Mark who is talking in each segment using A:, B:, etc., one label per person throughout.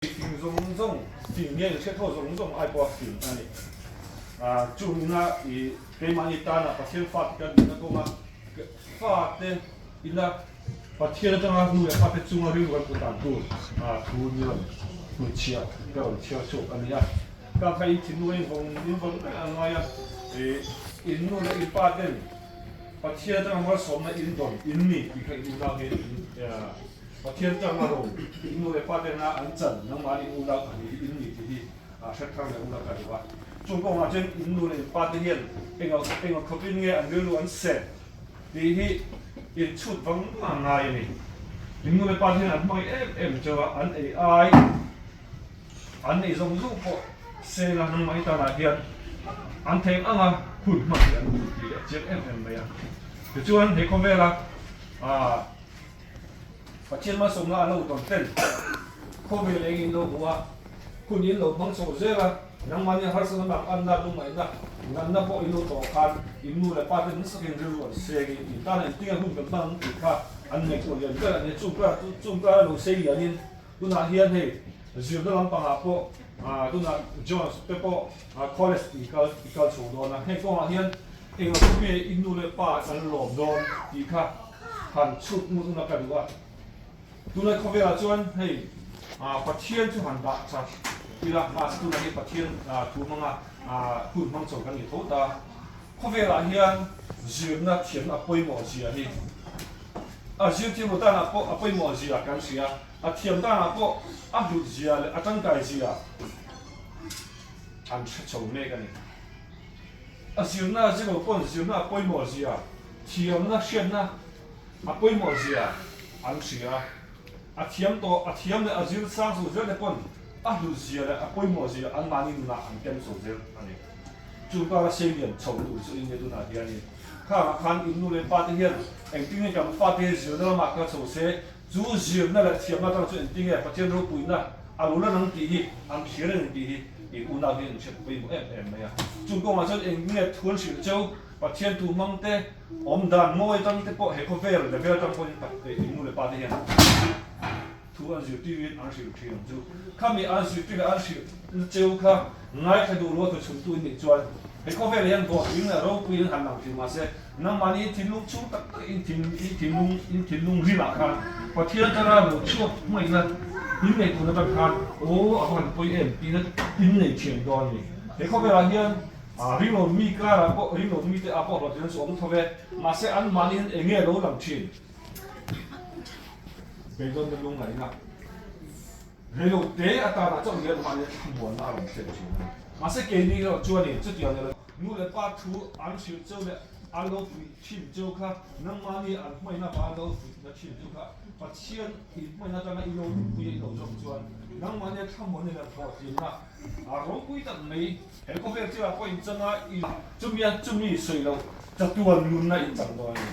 A: Fing zawng zawng, fing nge hriat ho zawng zawng ai pawha fing a ni. Chungina i keimahni tana Pathian fate kan nihna kawnga fate ina Pathian atanga nu leh pate chunga rilru kan put dan tur thu ni rawn hnutchhiah ka rawn chhiar chhuak a ni a. Ka kha in thinlung a invawng invawng reng a ngai a, in nu leh in pa ten Pathian atanga malsawmna in dawn in ni tih kha in unau hian in Pathian tanga ro in nu leh pa tena an chan nangmahni in unau pahnih hi in ni tih hi hre thar leh unau ka duh a. Chung kawngah chuan in nu leh in pa te hian enga enga khawpin nge an rilru an seh tih hi in chhut vang vang a ngai a ni. In nu leh pa te hian an hmangaih em em chauh a, an ei ai an nei zawng zawng pawh senga nangmahni tanah hian an theng anga hun hman hi an duh tih a chiang em em mai a. Tichuan he khawvela ah. Pathian malsawmna a lo tawn ten khawvel eng in lo hmu a, hun in lo hmang chho zel a, nangmahni harsatna lam anna lungngaihna nganna pawh in lo tawh khan in nu leh pa te nasa takin rilru an seng in in tana engtinge hun kan hmang ang tih kha an ngaihtuah lian ber a ni. Chung kar chung kar a lo sei lian in tunah hian hei zirna lampangah pawh tunah Jones te pawh college i kal i kal chho dawn a, heng kawngah hian englo chu nge in nu leh pa an lawm dawn tih kha han chhut ngut ngut a ka duh a. Tunlai khawvelah chuan hei Pathian chu han dah tha ila, mahse tunah hi Pathian thu hmanga hun hmang chho kan ni tho ta. Khawvelah hian zirna thiamna a pawimawh zia hi a zir thiam lo tanah pawh a pawimawh zia kan hria, a thiam tanah pawh a hlut zia leh a tangkai zia an hre chho mek a ni. A zirna a zir lo pawn zirna a pawimawh zia, thiamna hriatna a pawimawh zia an hria. A thiam tawh, a thiam leh a zir sang chho zel te pawn a hlut zia leh a pawimawh zia anmahni nunah an ken chho zel a ni. Chu kara seilian chho tur chu in nge tunah hianin khangah khan in nu leh pa te hian engtin nge kan fate hi zirna lamah kal chho se, Chu zirna leh thiamna atang chu engtinge Pathian ropuina a lo la nang tih hi an hria reng tih hi i unau hian in hriat pawimawh em em mai a. Chung kawngah chuan engtinge thu an hrilh cheu, Pathian thu hmang te, awm dan mawi atang te pawh he khawvel level atang pawhin in nu leh pa te hian thu an zirtirin an hrilh thin ang chu. Khami an zirtir leh an hrilh cheu kha ngaithla duh lo a thuchhuntu in nih chuan he khawvelah hian hlawhtling leh ropuiin han lang thin mahse Nangmahni in thinlung chhung tak tak in thin in thinlung in thinlung rilah khan Pathian tana lo chhuak hmaihna in nei tun atang khan aw a va han pawi em tihna in nei thiam dawn a ni. He khawvelah hian ringlo mi karah pawh ringlo mite ah pawh hlawhtlinna chu awm tho ve mahse anmahni hian eng nge lo lang thin? Beidawnna lungngaihna reilo te atana chauh hian mahni thlamuanna a rawn thlen thin a ni. Mahse keini erawh chuanin chutiang ni lo. Nu leh pa thu an hrilh cheu leh an lo fuih thin cheu kha, nangmahni an hmaina vang an lo fuihna thin cheu kha, Pathian in hmaina atanga i lo nunpui a i lo zawm chuan nangmahni a thlamuanna leh hlawhtlinna a ropui tak mai. He khawvel thil ah pawh in chang a, i chumia chumi sawi loh chatuan nunna in chang dawn a ni.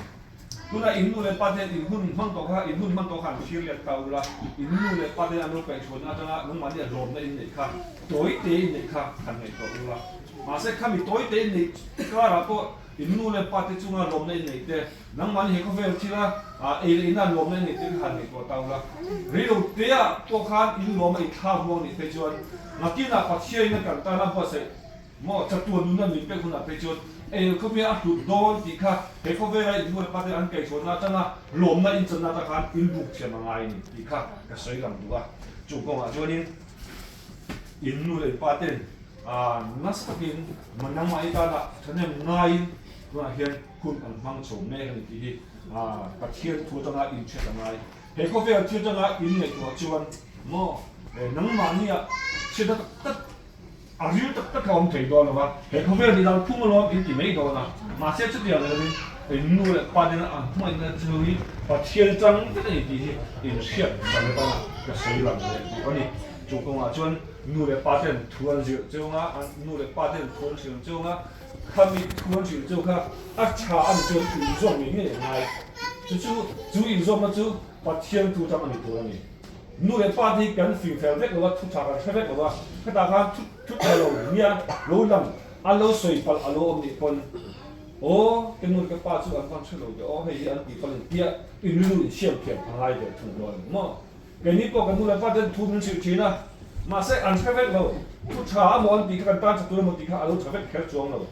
A: Tunah in nu leh pa ten in hun hmang tawh kha, in hun hmang tawh kha an thlir let ta ula, in nu leh pa ten an lo kaihhruaina atanga nangmahni a lawmna in neih kha, tawi te in neih kha han ngaihtuah ula. Mahse khami tawi te in neih karah pawh in nu leh pa te chunga lawmna in neih te, nangmahni he khawvel thila ei leh ina lawmna in neih te kha han ngaihtuah ta ula. Reilo te ah pawh khan in lawm a in thlak ruang nih phei chuan nakinah Pathianin a kan tana buatsaih Maw chatuan nuna min pek hunah phei chuan ei khawpia a hlut dawn tih kha he khawvela in hnuai pate an kaihchhuahna atanga lawmna in channa atang khan in buk thiam a ngai a ni tih kha ka sawi lang duh a. Chung kawngah chuanin in nu leh in pa ten nasa takin nangmah i tana thahnem ngaiin tunah hian hun an hmang chho mek a ni tih hi Pathian thu atanga in hriat a ngai. He khawvel thil atanga in ngaihtuah chuan maw nangmahnia chhiatna tak tak A ril tak tak a awm thei dawn lo va, he khawvel nih dan phung alawm in ti mai dawn a. Mahse chutiang ni lovin in nu leh pa nena an hmangaihna chu hi Pathian chang vek a ni tih hi in hriat kan atana ka sawi lang leh duh a ni. Chu kawngah chuan nu leh pa ten thu an zirh cheu anga, an nu leh pa ten thu an hrilh cheu anga, khami thu an hrilh cheu kha a tha a ni chuan inzawm ngei ngei a ngai. Chu chu chu inzawmna chu Pathian thu chang a ni tur a ni. Nu leh pa te hi kan fing fel vek lo a, thu tha kan hre vek lo a, khatah khan thu thu tha lo nia lo lang a lo sawi palh a lo awm nih pawn aw ka nu leh ka pa chu an van hre lo ve aw hei hi an tih palh in tia in rilru in siam thiam a ngai ve thung dawn a ni maw? Keini pawh kan nu leh pa ten thu min hrilh thin a. Mahse an hre vek lo, thu tha amaw an tih kha kan tan chak tur emaw tih kha a lo tha vek kher chuang lo.